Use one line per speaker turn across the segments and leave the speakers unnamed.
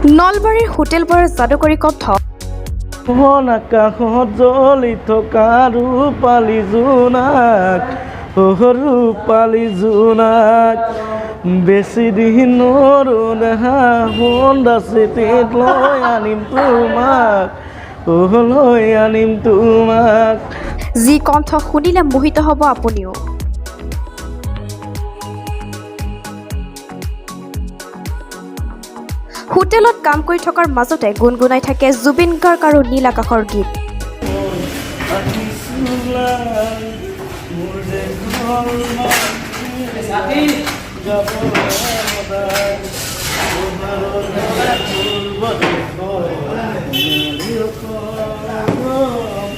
নলবাৰীৰ হোটেল বয়ৰ যাদুকৰী কণ্ঠ
আকাশত জ্বলি থকা ৰূপালী জোনাক, ৰূপালী জোনাক, বেছি দিন দেখা সন্দা চিঠিত লৈ আনিম তোমাক, লৈ আনিম তোমাক।
যি কণ্ঠ শুনিলে মোহিত হ'ব আপুনিও। হোটেলত কাম কৰি থকাৰ মাজতে গুণগুণাই থাকে জুবিন গাৰ্গ আৰু নীল আকাশৰ গীত।
মোৰ যে ঘৰ যাবলৈ সদায় পূৰ্ব দেশৰ সোণালী অসম,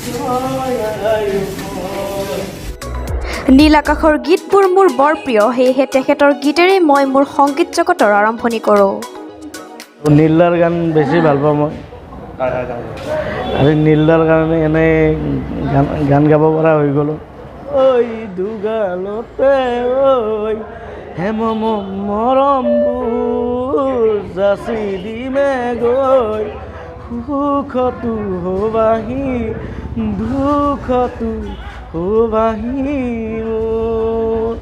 জয় আই অসম।
নীল আকাশৰ গীতবোৰ মোৰ বৰ প্ৰিয়, সেয়েহে তেখেতৰ গীতেৰেই মই মোৰ সংগীত জগতৰ আৰম্ভণি কৰোঁ।
নীলদাৰ গান বেছি ভাল পাওঁ মই। আৰু নীলদাৰ কাৰণে এনেই গান গাব পৰা হৈ গ'লোঁ। ঐ দুগালতে ঐ হেম মৰমবোৰ যাচি দিমে গৈ, সুখতো হবাহি দুখতো হবাহি মোৰ।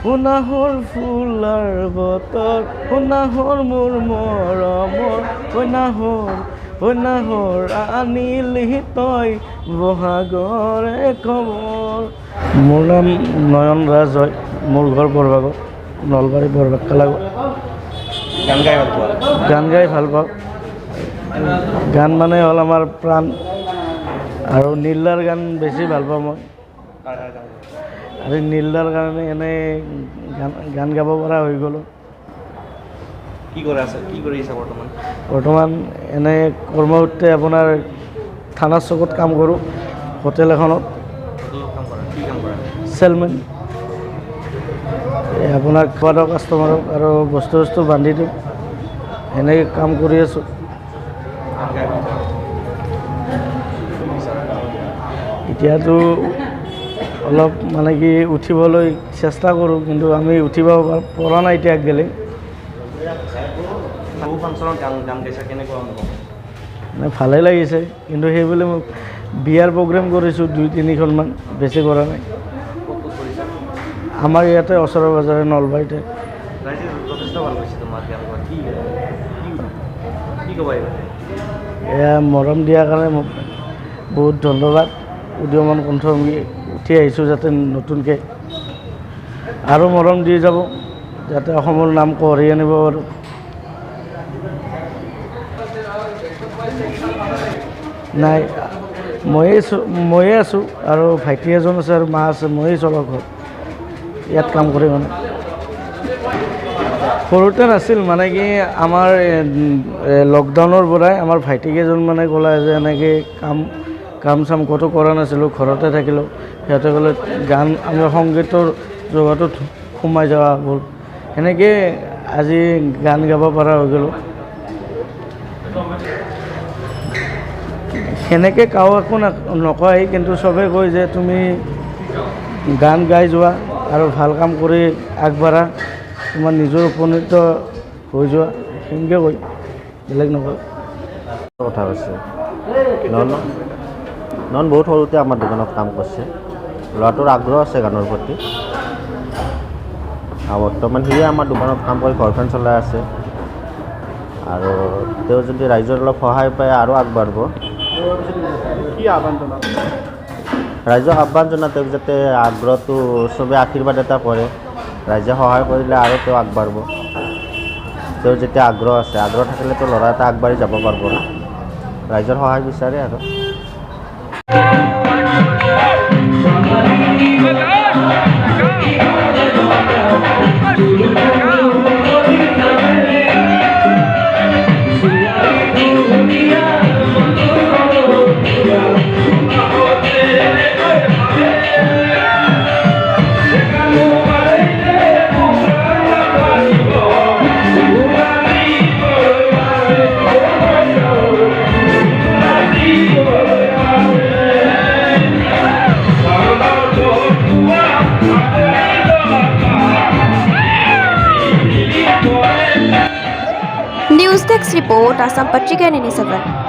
সোণাহৰ ফুলাৰ বতৰ, সোণাহৰ মোৰ মৰমৰ, সোণাহৰ সোণাহৰ আনিলি তই বহাগৰে খবৰ। মোৰ নাম নয়ন ৰাজ হয়, মোৰ ঘৰ বৰভাগত, নলবাৰী বৰভাগ কালাগত।
গান গাই ভাল পোৱা?
গান গাই ভাল পাওঁ। গান মানে হ'ল আমাৰ প্ৰাণ। আৰু নীলদাৰ গান বেছি ভাল পাওঁ মই। আৰু নীলদাৰ কাৰণে এনেই গান গাব পৰা হৈ গ'লোঁ।
কি কৰি আছে, কি কৰি আছা বৰ্তমান?
বৰ্তমান এনে কৰ্মসূত্ৰে আপোনাৰ থানাৰ চকত কাম কৰোঁ, হোটেল এখনত।
হোটেলত কাম কৰা? কি কাম কৰা?
চেলমেন। এই আপোনাৰ খোৱা দোৱা কাষ্টমাৰক আৰু বস্তু চস্তু বান্ধি দিওঁ, সেনেকৈ কাম কৰি আছোঁ।
গান গাই ভাল পোৱা?
এতিয়াতো অলপ মানে কি উঠিবলৈ চেষ্টা কৰোঁ, কিন্তু আমি উঠিব পৰা নাই এতিয়া গ'লে।
বহু ফাংচনত গান গাইছা, কেনেকুৱা অনুভৱ?
মানে ভালেই লাগিছে, কিন্তু সেইবুলি মোক বিয়াৰ প্ৰগ্ৰেম কৰিছোঁ দুই তিনিখনমান, বেছি কৰা নাই।
ক'ত ক'ত কৰিছা?
আমাৰ ইয়াতে ওচৰে পাজৰে নলবাৰীতে।
ৰাইজে যথেষ্ট ভাল পাইছে তোমাৰ গান গোৱা, কি কি কি ক'বা এই বিষয়ে?
এয়া মৰম দিয়াৰ কাৰণে মোক বহুত ধন্যবাদ। উদীয়মান কণ্ঠ আমি উঠি আহিছোঁ যাতে নতুনকৈ আৰু মৰম দি যাব, যাতে অসমৰ নাম কঢ়িয়াই আনিব পাৰোঁ। নাই, ময়ে আছোঁ আৰু ভাইটি এজন আছে আৰু মা আছে, ময়েই চলাওঁ ঘৰ। ইয়াত কাম কৰি মানে সৰুতে নাছিল, মানে কি আমাৰ লকডাউনৰ পৰাই আমাৰ ভাইটি কেইজন মানে ক'লে যে এনেকৈ কাম চাম ক'তো কৰা নাছিলোঁ, ঘৰতে থাকিলোঁ। সিহঁতে ক'লে গান আমি সংগীতৰ জগতত সোমাই যোৱা হ'ল, সেনেকৈ আজি গান গাব পৰা হৈ গ'লোঁ। সেনেকৈ কাৰো একো নকয়, কিন্তু চবেই কয় যে তুমি গান গাই যোৱা আৰু ভাল কাম কৰি আগবাঢ়া, তোমাৰ নিজৰ উপনীত হৈ যোৱা, সেনেকৈ কয়, বেলেগ নকয়।
কথা কৈছে নন নন বহুত সৰুতে আমাৰ দোকানত কাম কৰিছে। ল'ৰাটোৰ আগ্ৰহ আছে গানৰ প্ৰতি, আৰু বৰ্তমান সিয়ে আমাৰ দোকানত কাম কৰি ঘৰখন চলাই আছে। আৰু তেওঁ যদি ৰাইজৰ অলপ সহায় পায় আৰু আগবাঢ়িব।
কি আহ্বান জনাব?
ৰাইজক আহ্বান জনা তেওঁক যাতে আগ্ৰহটো চবে আশীৰ্বাদ এটা কৰে, ৰাইজে সহায় কৰিলে আৰু তেওঁ আগবাঢ়িব। তেওঁৰ যেতিয়া আগ্ৰহ আছে, আগ্ৰহ থাকিলেতো ল'ৰা এটা আগবাঢ়ি যাব পাৰিব না। ৰাইজৰ সহায় বিচাৰে আৰু।
Thank you.
News desk report, Assam Patrika 97।